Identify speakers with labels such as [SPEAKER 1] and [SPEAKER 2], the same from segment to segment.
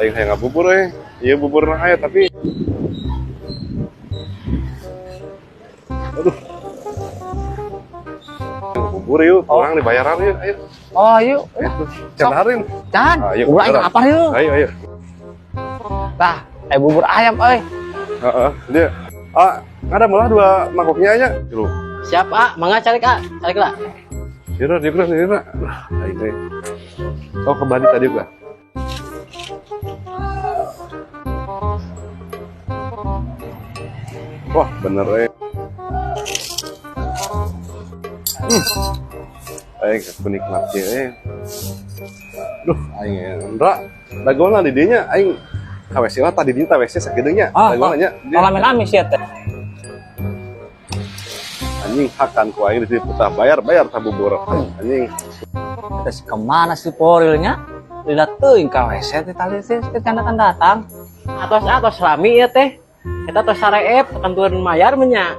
[SPEAKER 1] Aing hayang ngabubur euy. Ieu buburna aya, tapi aduh. Bubur yuk, urang dibayaran yuk, ayo.
[SPEAKER 2] Oh, ayo.
[SPEAKER 1] Ayo, cendarin.
[SPEAKER 2] Can,
[SPEAKER 1] Ayo,
[SPEAKER 2] ulah aing
[SPEAKER 1] beneran.
[SPEAKER 2] Lapar yuk.
[SPEAKER 1] Ayo, ayo.
[SPEAKER 2] Tah, bubur ayam euy.
[SPEAKER 1] Heeh, dia. Ah, ada malah dua mangkoknya aja. Lu.
[SPEAKER 3] Siap, ah, mangga calik, ah, calik lah.
[SPEAKER 1] Dira, dira, dira. Nah, ini. Oh, ke Bali tadi gua. Wah, bener eh. Aing penikmatnya eh. Duh, aing Indra, dagona di dinya aing ka WC lah tadi dinya WC sagedeunya.
[SPEAKER 2] Ah,
[SPEAKER 1] Dagona nya.
[SPEAKER 2] Rame-rame sih teh.
[SPEAKER 1] Anjing hakan ku aing di situ tah bayar bayar tah bubur. Anjing.
[SPEAKER 2] Terus kemana sih porilnya? Lila teuing ka WC teh tali teh can datang datang.
[SPEAKER 3] Atos atos rami ya teh. Kita tos sareep tentuan mayar menya.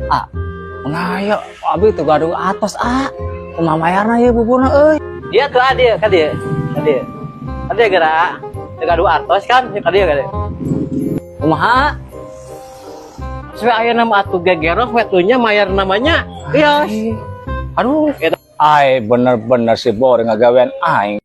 [SPEAKER 2] Ah, nah ya, abi tuh gaduh atos ah. Kumaha mayarna ieu buburna euy?
[SPEAKER 3] Dia tuh ah dia, ka dia. Ka dia. Ka dia gerak. Teu gaduh artos kan, ka dia ka dia.
[SPEAKER 2] Kumaha?
[SPEAKER 3] Sesuai aya nama atuh gegeroh we nya mayar namanya. Iya.
[SPEAKER 2] Aduh,
[SPEAKER 3] Eta.
[SPEAKER 2] Ai bener-bener si Boring ngagawean aing.